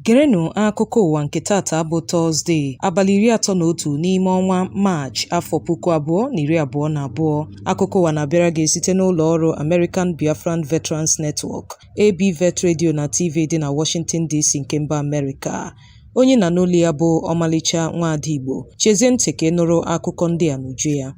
Gerenụ akụkọ ụwa nke tata bụ Tọzdee, abalị 31 n'ime ọnwa Maachị, afọ 2022. Akụkọ ụwa na-abịara gị site n'ụlọ ọrụ American Biafran Veterans Network, ABVET Radio na TV dị na Washington DC nke mba Amerịka. Onye na n'olu ya bụ Ọmalịcha Nwaada Igbo. Chezie ntị ka ị nụrụ akụkọ ndị a n'uju ya.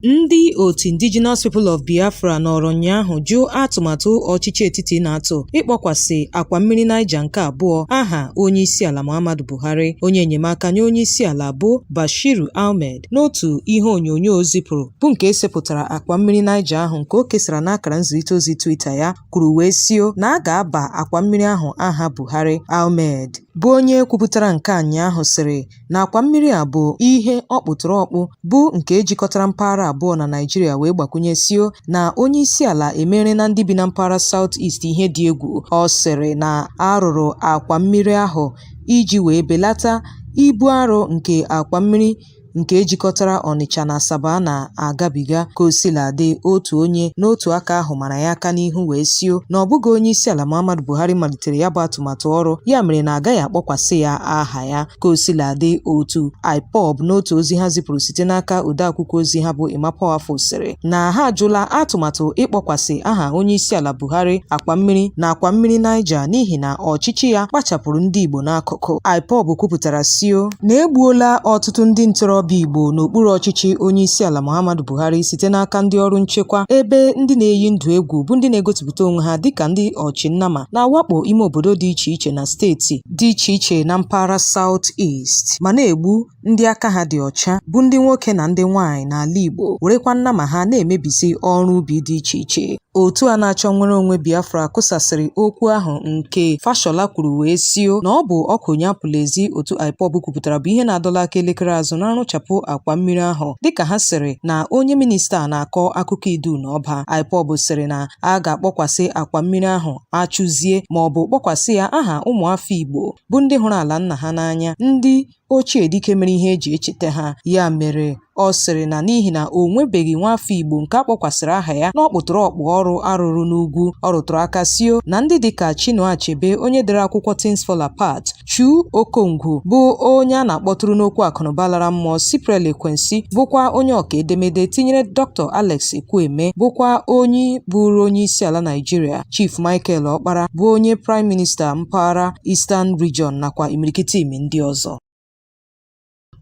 Ndị otu Indigenous People of Biafra nọrọ ụnyaahụ jụ atụmatụ ọchịchị etiti na-atụ ịkpọkwasị akwa mmiri Niger nke abụọ aha onyeisiala Muhammadu Buhari. Onye enyemaka nye onyeisiala bụ Bashiru Ahmed n'otu ihe onyonyo o zipụrụ bụ nke e sepụtara akwa mmiri Niger ahụ nke o kesara n'akara nzirịta ozi Twitter ya kwuru wee sio na a ga-aba akwa mmiri ahụ aha Buhari. Ahmed bụ onye kwupụtara nke a ụnyaahụ sịrị na akwa mmiri a bụ ihe ọkpụtọrọkpụ bụ nke jikọtara mpaghara abụọ na Naịjirịa wee gbakwunye sio na onyeisiala emere na ndị bi na mpaghara South East ihe dị egwu. Ọ sịrị na a rụrụ akwa mmiri ahụ iji wee belata ibu arụ nke akwa mmiri nke jikọtara Ọnịcha na Asaba na-agabiga. Ka o sila dị, otu onye n'otu aka ahụ mara ya aka n'ihu wee sio na ọ bụghị onyeisiala Muhammadu Buhari malitere ya bụ atụmatụ ọrụ, ya mere na agaghị akpọkwasị ya aha ya. Ka o sila dị, otu IPOB n'otu ozi ha zipụrụ site n'aka odeakwụkwọ ozi ha bụ Emma Powerful sịrị na ha ajụla atụmatụ ịkpọkwasị aha onyeisiala Buhari akwa mmiri na akwa mmiri Niger n'ihi na ọchịchị ya kpachapụrụ ndị Igbo n'akụkụ. IPOB kwupụtara sio na egbuola ọtụtụ ndị ntorobịa Igbo n'okpuru ọchịchị onyeisiala Muhammadu Buhari site n'aka ndị ọrụ nchekwa ebe ndị na-eyi ndụ egwu bụ ndị na-egosipụta onwe ha dịka ndị ọchịnnama na-awakpo ime obodo dị iche iche na steeti dị iche iche na mpaghara South East ma na-egbu ndị aka ha dị ọcha bụ ndị nwoke na ndị nwaanyị n'ala Igbo werekwa nnama ha na-emebisi ọrụ ubi dị iche iche. Otu a na-achọ nnwere onwe Biafra kụsasịrị okwu ahụ nke Fashola kwuru wee sio na ọ bụ ọkụ onye apụla ezi otu IPOB kwupụtara bụ ihe na-adọla aka elekere azụ na nrụchapụ akwa mmiri ahụ dịka ha sịrị na onye minista na-akọ akụkọ idu na ọba. IPOB sịrị na a ga-akpọkwasị akwa mmiri ahụ achụzie ma ọ bụ kpọkwasị ya aha ụmụafọ Igbo bụ ndị hụrụ ala nna ha n'anya, ndị ochie dike mere ihe eji echeta ha. Ya mere ọ sịrị na n'ihi na o nwebeghị nwaafọ Igbo nke a kpọkwasịrị aha ya n'ọkpụtọrọkpụ ọrụ arụrụ n'ugwu. Ọ rụtụrụ aka sio na ndị dịka Chinua Achebe onye dere akwụkwọ Things Fall Apart, Chu Okonkwo bụ onye a na-akpọtụrụ n'okwu akụnụba lara mmụọ, Cypriel Ekwensi bụkwa onye ọka edemede tinyere Dr. Alex Ekwueme bụkwa onye bụrụ onye isi ala Naịjirịa, Chief Michael Ọkpara bụ onye Prime Minista mpaghara Eastern Region nakwa imirikiti imi ndị ọzọ.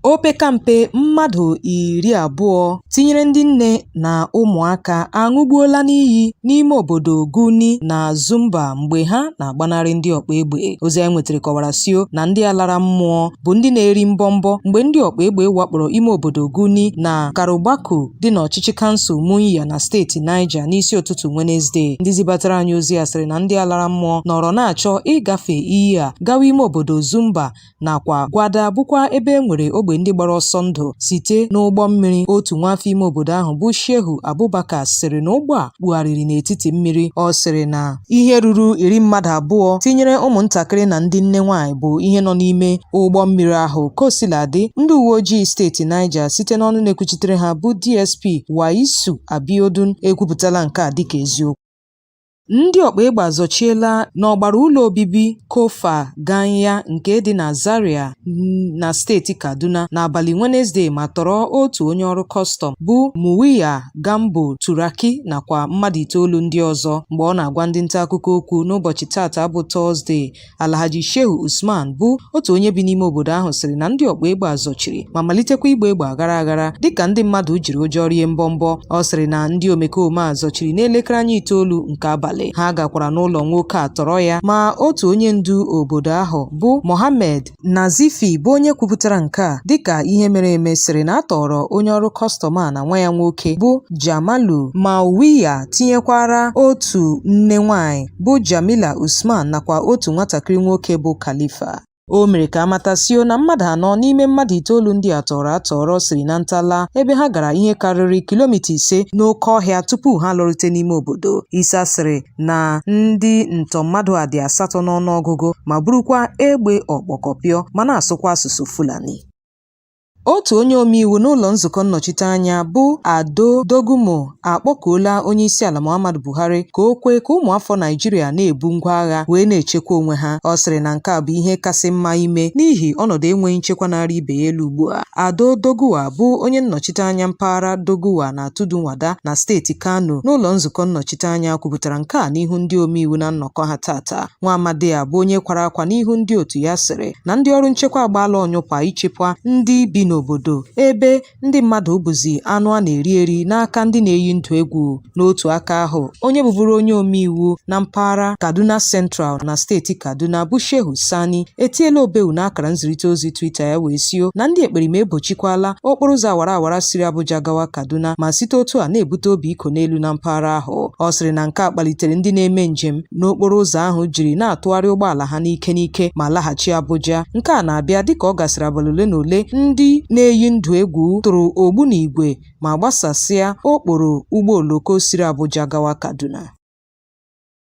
Opekampe mmadụ 20 tinyere ndị nne na ụmụaka aṅụgbuola n'iyi n'ime obodo Guni na Zumba mgbe ha na-agbanarị ndị ọkpa egbe. Ozi anyị nwetara kọwara sio na ndị a lara mmụọ bụ ndị na-eri mbọmbọ mgbe ndị ọkpa egbe wakporo ime obodo Guni na Karugbaku dị n'ọchịchị kansụl Munya na steeti Niger n'isi ụtụtụ Wenezdee. Ndị zibatara anyị ozi a sịrị na ndị a lara mmụọ nọrọ na-achọ ịgafe iyi a gawa ime obodo Zumba nakwa Gwada bụkwa ebe e nwere ogbe ndị gbara ọsọ ndụ site n'ụgbọ mmiri. Otu nwaafọ ime obodo ahụ bụ Shehu Abubakar sịrị na ụgbọ a kpugharịrị n'etiti mmiri. Ọ sịrị na ihe ruru iri mmadụ abụọ tinyere ụmụntakịrị na ndị nne nwaanyị bụ ihe nọ n'ime ụgbọ mmiri ahụ. Ka o sila dị, ndị uwe ojii steeti Niger site n'ọnụ na-ekwuchitere ha bụ DSP Waisu Abiodun ekwupụtala nke a dịka eziokwu. Ndị ọkpa egbe azọchiela n'ọgbara ụlọ obibi Kofa Ganya nke dị na Zaria na steeti Kaduna n'abalị Wenezdee ma tọrọ otu onye ọrụ kọstọm bụ Muwiya Gambo Turaki nakwa mmadụ itoolu ndị ọzọ. Mgbe ọ na-agwa ndị nta akụkọ okwu n'ụbọchị tata bụ Tọzdee, Alhaji Shehu Usman bụ otu onye bi n'ime obodo ahụ sịrị na ndị ọkpa egbe a zọchiri ma malitekwa ịgba egbe aghara aghara dịka ndị mmadụ jiri ụjọ rie mbọmbọ. Ọ sịrị na ndị omekome a zọchiri n'elekere anya itoolu nke abalị. Ha gakwara n'ụlọ nwoke a tọrọ ya ma otu onye ndu obodo ahụ bụ Mohammed Nazifi bụ onye kwupụtara nke a dịka ihe mere eme sịrị na a tọọrọ onye ọrụ kọstọm a na nwa ya nwoke bụ Jamalu Mauwiya tinyekwara otu nne nwanyị bụ Jamila Usman nakwa otu nwatakịrị nwoke bụ Khalifa. O mere ka a matasio na mmadụ anọ n'ime mmadụ itoolu ndị a tọọrọ atọrọ siri na nta laa ebe ha gara ihe karịrị kilomita 5 n'oke ọhịa tupu ha lọrute n'ime obodo. Isa sịrị na ndị ntọ mmadụ a dị asatọ n'ọnụọgụgụ ma burukwa egbe ọkpọkọpịọ ma na-asụkwa asụsụ Fulani. Otu onye omeiwu n'ụlọ nzukọ nnọchiteanya bụ Ado Doguwa akpọkuola Onyeisiala Muhammadu Buhari ka o kwe ka ụmụafọ Naịjirịa na-ebu ngwa agha wee na-echekwa onwe ha. Ọ sịrị na nke a bụ ihe kasị mma ime n'ihi ọnọdụ enweghị nchekwa na-arị ibe ya elu ugbu a. Ado Doguwa bụ onye nnọchiteanya mpaghara Doguwa na Tudun Wada na steeti Kano n'ụlọ nzukọ nnọchiteanya kwupụtara nke a n'ihu ndị omeiwu na nnọkọ ha tata. Nwa amadi a bụ onye kwara akwa n'ihu ndị otu ya sịrị na ndị ọrụ nchekwa agbaala ọnyụpa ichekwa ndị bi n'obodo ebe ndị mmadụ bụzi anụ a na-eri eri n'aka ndị na-eyi ndụ egwu. N'otu aka ahụ, onye bụburu onye omeiwu na mpaghara Kaduna Central na steeti Kaduna bụ Shehu Sani etiela obeu n'akara nzirịta ozi Twitter ya wee sio na ndị ekperima egbochikwala okporo ụzọ awara awara siri Abuja gawa Kaduna ma site otu a na-ebute obi iko n'elu na mpaghara ahụ. Ọ sịrị na nke a kpalitere ndị na-eme njem n'okporo ụzọ ahụ jiri na-atụgharị ụgbọala ha n'ike n'ike ma laghachi Abuja. Nke a na-abịa dịka ọ gasịrị abalị ole na ole ndị na-eyi ndụ egwu tụrụ ogbunigwe ma gbasasịa okporo ụgbọ oloko siri Abuja gawa Kaduna.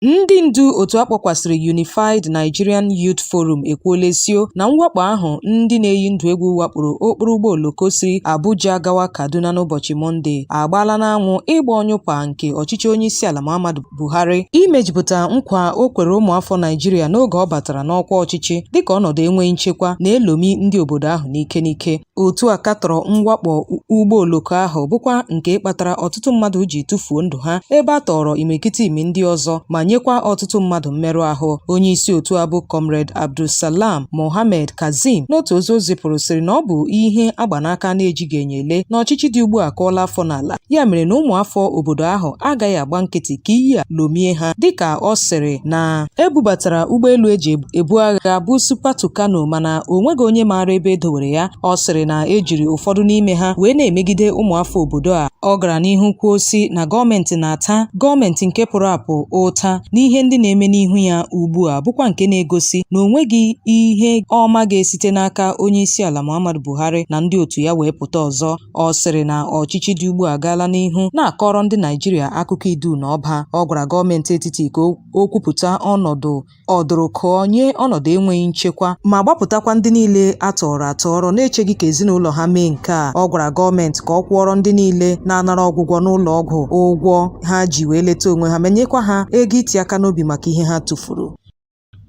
Ndị ndu otu a kpọkwasịrị Unified Nigerian Youth Forum ekwuola sio na mwakpo ahụ ndị na-eyi ndụ egwu wakporo okporo ụgbọ oloko siri Abuja gawa Kaduna n'ụbọchị Mọnde agbaala n'anwụ ịgba ọnyụpa nke ọchịchị onyeisiala Muhammadu Buhari imejupụta nkwa o kwere ụmụafọ Naịjirịa n'oge ọ batara n'ọkwa ọchịchị dịka ọnọdụ enweghị nchekwa na-elomi ndị obodo ahụ n'ike n'ike. Otu a katọrọ mwakpo ụgbọ oloko ahụ bụkwa nke kpatara ọtụtụ mmadụ ji tụfuo ndụ ha ebe a tọọrọ imirikiti imi ndị ọzọ ma nyekwa ọtụtụ mmadụ mmerụ ahụ. Onyeisi otu a bụ Comrade Abdulsalam Mohammed Kazeem n'otu ozi o zipụrụ sịrị na ọ bụ ihe a gba n'aka na-ejighị enyo ele na ọchịchị dị ugbu a akụọla afọ n'ala ya mere na ụmụafọ obodo ahụ agaghị agba nkịtị ka iyi a lomie ha dịka ọ sịrị na e bubatara ụgbọelu e ji ebu agha bụ Super Tucano mana o nweghị onye maara ebe e dowere ya. Ọ sịrị na e jiri ụfọdụ n'ime ha wee na-emegide ụmụafọ obodo a. Ọ gara n'ihu kwuo sị na gọọmenti na-ata gọọmenti nke pụrụ apụ ụta n'ihe ndị na-eme n'ihu ya ugbu a bụkwa nke na-egosi na o nweghị ihe ọma ga-esite n'aka onyeisiala Muhammadu Buhari na ndị otu ya wee pụta ọzọ. Ọ sịrị na ọchịchị dị ugbu a agaala n'ihu na-akọrọ ndị Naịjirịa akụkọ idu na ọba. Ọ gwara gọọmenti etiti ka o kwupụta ọnọdụ ọdụrụkụọ nye ọnọdụ enweghị nchekwa ma gbapụtakwa ndị niile a tọọrọ atọrọ na-echeghị ka ezinụlọ ha mee nke a. Ọ gwara gọọmenti ka ọ kwụọrọ ndị niile na-anara ọgwụgwọ n'ụlọ ọgwụ ụgwọ ha ji wee leta onwe ha ma nyekwa ha ego iti aka n'obi maka ihe ha tụfuru.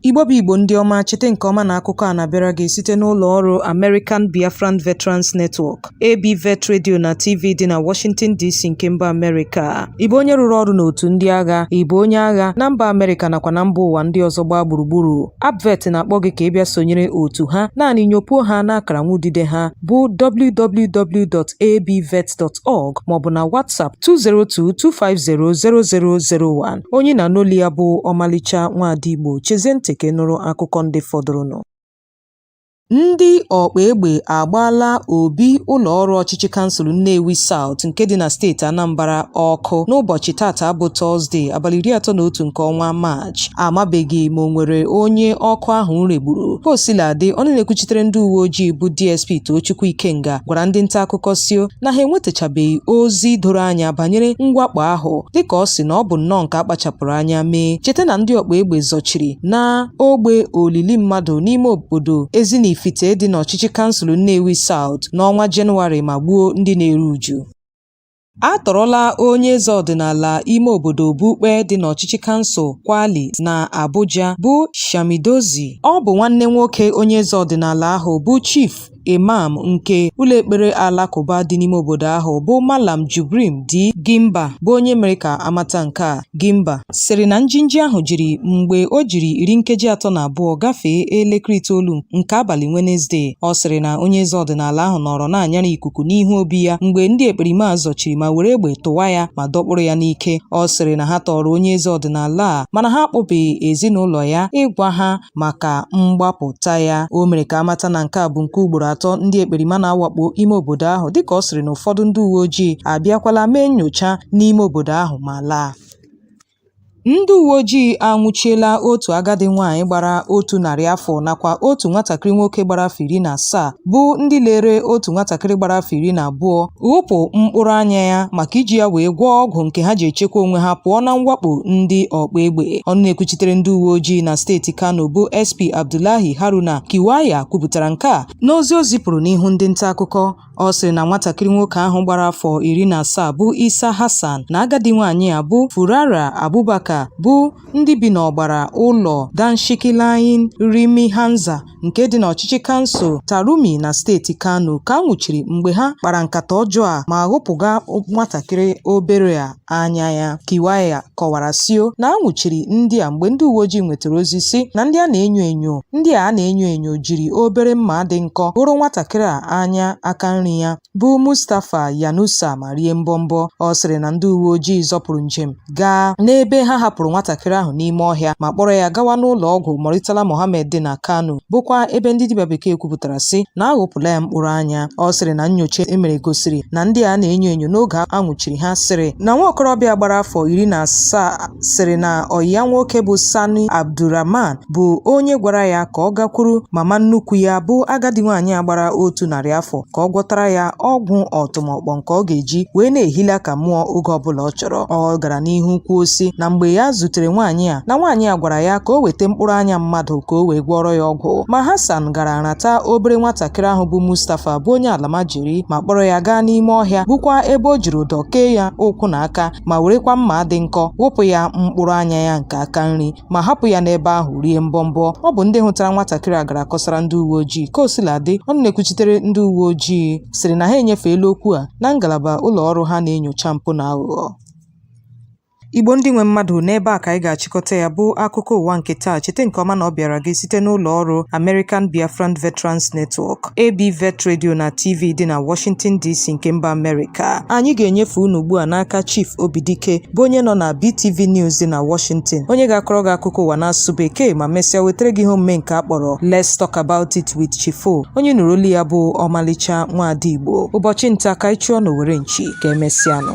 Igbo bụ Igbo ndị ọma, cheta nke ọma na akụkọ a na-abịara gị site n'ụlọ ọrụ American Biafran Veterans Network, ABVET Radio na TV dị na Washington DC nke mba Amerịka. Ị bụ onye rụrụ ọrụ n'otu ndị agha, ị bụ onye agha na mba Amerịka nakwa na mba ụwa ndị ọzọ gbaa gburugburu. ABVET na-akpọ gị ka ị bịa sonyere otu ha, naanị nyopuo ha n'akara nwudide ha bụ www.abvet.org maọbụ na WhatsApp 202-250-0001. Onye na-anụ olu ya bụ Ọmalịcha Nwaada Igbo. Chezie ntị ka ị nụrụ akụkọ ndị fọdụrụnụ. Ndị ọkpa egbe agbaala obi ụlọ ọrụ ọchịchị kansụl Nnewi South nke dị na steeti Anambra ọkụ n'ụbọchị tata bụ Tọzdee, abalị 31 nke ọnwa Maachị. Amabeghị ma o nwere onye ọkụ ahụ regburu. Ka o sila dị, ọnụ na-ekwuchitere ndị uwe ojii bụ DSP Tochukwu Ikenga gwara ndị nta akụkọ sio na ha enwetachabeghị ozi doro anya banyere mwakpo ahụ dịka ọ sị na ọ bụ nnọọ nke a kpachapụrụ anya mee. Cheta na ndị ọkpa egbe zọchiri na ogbe olili mmadụ n'ime obodo Ezinifite dị n'ọchịchị kansụl Nnewi South n'ọnwa Jenụwarị ma gbuo ndị na-eru uju. A tọrọla onye eze ọdịnala ime obodo Obukpe dị n'ọchịchị kansụl Kwali na Abuja bụ Shamidozie. Ọ bụ nwanne nwoke onye eze ọdịnala ahụ bụ Chief Imam nke ụlọ ekpere alakụba dị n'ime obodo ahụ bụ Malam Jibrin D. Gimba bụ onye mere ka a mata nke a. Gimba sịrị na njinji ahụ jiri mgbe o jiri 32 gafee elekere itoolu nke abalị Wenezdee. Ọ sịrị na onye eze ọdịnala ahụ nọrọ na-anyara ikuku n'ihu obi ya mgbe ndị ekperima a zọchiri ma were egbe tụwa ya ma dọkpụrụ ya n'ike. Ọ sịrị na ha tọọrọ onye eze ọdịnala a mana ha akpọbeghị ezinụlọ ya ịgwa ha maka mgbapụta ya. O mere ka a mata na nke a bụ nke ugboro atọ ndị ekperima na-awakpo ime obodo ahụ dịka ọ sịrị na ụfọdụ ndị uwe ojii abịakwala mee nnyocha n'ime obodo ahụ ma laa. Ndị uwe ojii anwụchiela otu agadi nwaanyị gbara 100 afọ nakwa otu nwatakịrị nwoke gbara afọ 17 bụ ndị lere otu nwatakịrị gbara afọ 12 ghụpụ mkpụrụ anya ya maka iji ya wee gwọọ ọgwụ nke ha ji echekwa onwe ha pụọ na mwakpo ndị ọkpa egbe. Ọnụ na-ekwuchitere ndị uwe ojii na steeti Kano bụ SP Abdullahi Haruna Kiwaya kwupụtara nke a n'ozi o zipụrụ n'ihu ndị nta akụkọ. Ọ sịrị na nwatakịrị nwoke ahụ gbara afọ 17 bụ Isa Hassan na agadi nwaanyị a bụ Furara Abubakar bụ ndị bi n'ọgbara ụlọ Danshikilayin Rimi Hanza nke dị n'ọchịchị kansụl Tarumi na steeti Kano ka a nwụchiri mgbe ha kpara nkata ọjọọ a ma ghụpụga nwatakịrị obere a anya ya. Kiwaya kọwara sio na a nwụchiri ndị a mgbe ndị uwe ojii nwetara ozi sị na ndị a na-enyo enyo ndị a a na-enyo enyo jiri obere mma dị nkọ ghụrụ nwatakịrị a anya aka nri ya bụ Mustapha Yanusa ma rie mbọmbọ. Ọ sịrị na ndị uwe ojii zọpụrụ njem gaa n'ebe ha hapụrụ nwatakịrị ahụ n'ime ọhịa ma kpọrọ ya gawa n'ụlọ ọgwụ Murtala Mohammed dị na Kano bụkwa ebe ndị dibịa bekee kwupụtara sị na a ghụpụla ya mkpụrụ anya. Ọ sịrị na nnyocha e mere gosiri na ndị a na-enyo enyo n'oge a nwụchiri ha sịrị na nwa okorobịa gbara afọ 17 sịrị na ọyị ya nwoke bụ Sani Abdulrahman bụ onye gwara ya ka ọ gakwuru mama nnukwu ya bụ agadi nwaanyị a gbara 100 afọ ka ọ gwọtara ya ọgwụ ọtụmọkpọ nke ọ ga-eji wee na-ehila ka mmụọ oge ọbụla ọ chọrọ. Ọ gara n'ihu kwuo sị na mgbe ya zutere nwaanyị a na nwaanyị a gwara ya ka o weta mkpụrụ anya mmadụ ka o wee gwọrọ ya ọgwụ, ma Hassan gara rata obere nwatakịrị ahụ bụ Mustapha bụ onye alamajiri ma kpọrọ ya gaa n'ime ọhịa bụkwa ebe o jiri ụdọ kee ya ụkwụ na aka ma werekwa mma dị nkọ ghụpụ ya mkpụrụ anya ya nke aka nri ma hapụ ya n'ebe ahụ rie mbọmbọ. Ọ bụ ndị hụtara nwatakịrị a gara kọsara ndị uwe ojii. Ka o sila dị, ọnụ na-ekwuchitere ndị uwe ojii sịrị na ha enyefeela okwu a na ngalaba ụlọ ọrụ ha na-enyocha mpụ na aghụghọ. Igbo ndị nwe mmadụ, n'ebe a ka anyị ga-achịkọta ya bụ akụkọ ụwa nke taa. Cheta nke ọma na ọ bịara gị site n'ụlọ ọrụ American Biafran Veterans Network, ABVET Radio na TV dị na Washington DC nke mba Amerịka. Anyị ga-enyefe unu ugbu a n'aka Chief Obidike bụ onye nọ na BTV News dị na Washington, onye ga-akọrọ gị akụkọ ụwa n'asụsụ Bekee ma mesịa wetara gị ihe omume nke a kpọrọ Let's Talk About It with Chief O, onye nụrụ olu ya bụ ọmalịcha nwaada Igbo. Ụbọchị nta ka anyị chụọ n'owere nchi, ka emesịanụ.